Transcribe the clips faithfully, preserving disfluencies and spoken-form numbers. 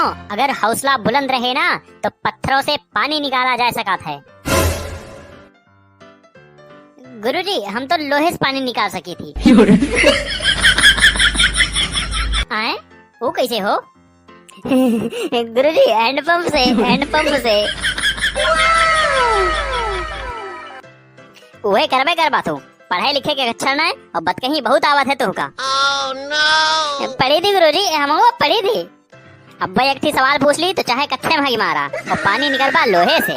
अगर हौसला बुलंद रहे ना, तो पत्थरों से पानी निकाला जा सकत है। गुरुजी, हम तो लोहे से पानी निकाल सकी थी। आए? वो कैसे हो? गुरुजी, हैंडपंप से, हैंडपंप से। उहे करबे करबा तू। पढ़ाई लिखे के अच्छा ना है और बतकही बहुत आवत है तुहका। पढ़ी थी गुरुजी, हम वो पढ़ी थी। अब भाई एक ठी सवाल पूछ ली तो चाहे कत्थे में ही मारा और पानी निकलबा लोहे से।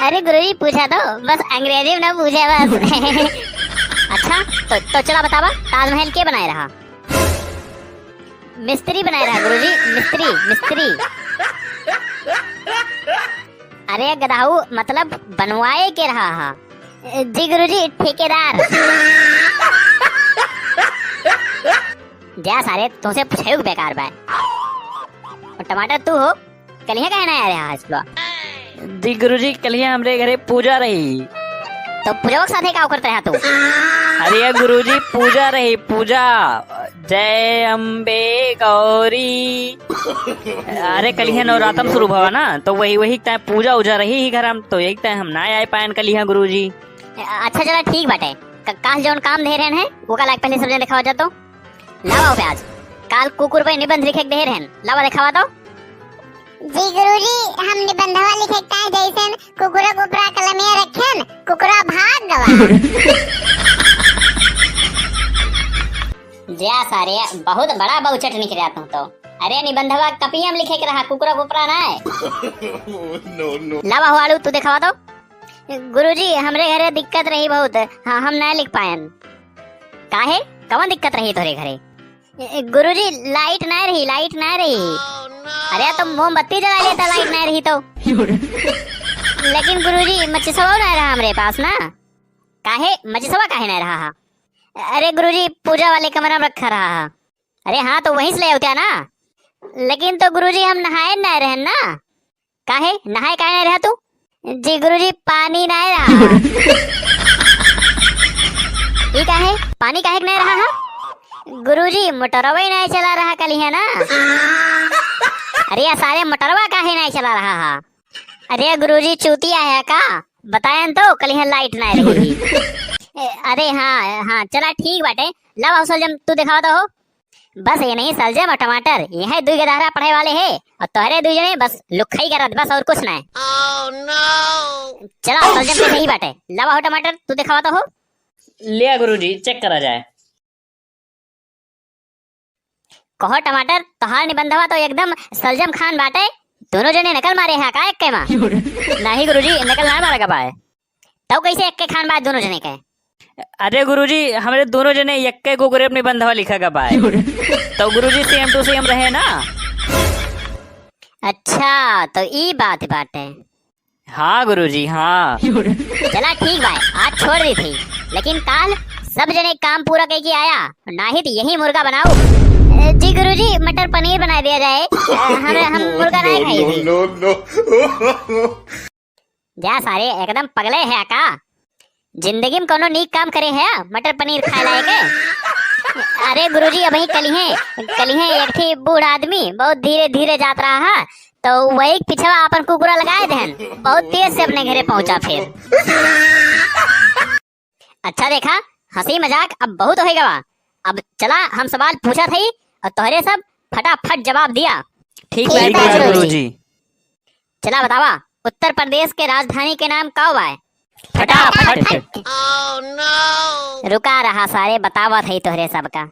अरे गुरुजी पूछा तो, बस अंग्रेजी में ना पूछे बस। अच्छा तो, तो चला बतावा, ताजमहल के बनाए रहा? मिस्त्री बनाए रहा गुरुजी, मिस्त्री, मिस्त्री। अरे गदहू, मतलब बनवाए के रहा हा। जी गुरुजी, ठेकेदार। जा सारे, तुमसे पूछे बेकार बा। और टमाटर तू हो, कलिया काहे ना आया रहा स्कूलवा? जी गुरुजी, कलिया हमरे घरे पूजा रही। तो पूजवा के साथे का करत रहा तू? अरे गुरुजी, पूजा रही, पूजा। जय अम्बे गौरी। अरे कलिया नवरातम शुरू भवा ना, तो वही, वही टाइम पूजा उजा रही ही घर हम, तो यही टाइम हम ना आए पायन कलिया गुरुजी। अच्छा चला ठीक बाटे, क-, काल जौन काम धे रहन है, वो का लाग पहले सब जने देखावा जातो। लावा हो प्याज, काल कुकुर पे निबंध लिखे के दे रहन, लावा देखावा तो। जी गुरुजी, हम निबंधवा लिखे के ताई जैसन कुकुरा कुपरा कलमिया रखेन, कुकुरा भाग गवा। ज्या सारे, बहुत बड़ा बहुचट निकला तू तो। अरे निबंधवा कपिया में लिखे के रहा, कुकुरा कुपरा ना है। No, no। लावा हो आलू, तू देखावा तो। गुरुजी, हमरे घरे दिक्कत रही बहुत, हाँ, हम ना लिख पायन। काहे? कवन दिक्कत रही तोरे घरे? ए, गुरुजी, लाइट ना रही, लाइट ना रही। अरे, तो मोमबत्ती जला लेता, लाइट ना रही तो। लेकिन गुरुजी, मचिसवा ना रहा हमरे पास ना। काहे? मचिसवा काहे ना रहा हा? अरे गुरुजी, पूजा वाले कमरा में रखा रहा हा। अरे हाँ, तो वहीं से ले आते ना। लेकिन तो गुरुजी, हम नहाए ना रहन ना। काहे? नहाए काहे ना रहा तू? जी गुरुजी, पानी ना रहा। ई काहे? पानी काहे के ना रहा हा? गुरुजी, मोटरवा ही ना चला रहा कलिया ना। अरे या सारे, मोटरवा काहे ना चला रहा हा? अरे गुरुजी, चूतिया है का? बतायन तो, कलिया लाइट ना रही। ए, अरे हाँ, हाँ, चला ठीक बाटे। लावा हो सलजम, तू देखावा तो हो। बस ये नहीं सलजम और टमाटर, यह दुई गदहरा पढ़े वाले है और तोहरे दुई जने बस लुखई करत, बस और कुछ ना है। चला सलजम के सही बाटे। लावा हो टमाटर, तू देखावा तो हो। लिया गुरुजी, चेक करा जाए। कहो टमाटर, तोहार निबंधवा तो एकदम सलजम खान बाटे। दोनों जने नकल मारे हैं का एक्के मा? नहीं गुरुजी, नकल ना मारा गवा है। तब कैसे एक्के खान बा दोनों जने के? अरे गुरुजी, हमरे दोनों जने एक्के कुकुरे अपने बंधवा लिखा गवा है। तो गुरुजी same to same रहे ना। अच्छा, तो ई बात बाटे। हाँ गुरुजी, हाँ। चला ठीक बा, आज छोड़ दी थी, लेकिन काल सब जने काम पूरा कइके आया, नाही तो यही मुर्गा बनाऊ। ए, जी गुरुजी, मटर पनीर बनाए दिया जाए। ए, हम, हम मुर्गा नहीं खाई थी। No, no। जा सारे, एकदम पगले है का? जिंदगी में कोनो नीक काम करे है, मटर पनीर खाए लायक है? अरे गुरुजी, अबही कलिहे, कलिहे एक ठी बूढ़ आदमी बहुत धीरे धीरे जात रहा है, तो वही पिछवा अपन कुकुरा लगाए देहन, बहुत तेज से अपने घरे पहुंचा फिर। अच्छा देखा, हंसी मजाक अब बहुत होइ गवा। अब चला, हम सवाल पूछत हई और तोहरे सब फटाफट जवाब दिया। ठीक ठीक बा बा गुरुजी। गुरुजी। चला बतावा, उत्तर प्रदेश के राजधानी के नाम का बा? फटाफट। रुका रहा सारे, बतावत हई तोहरे सबका।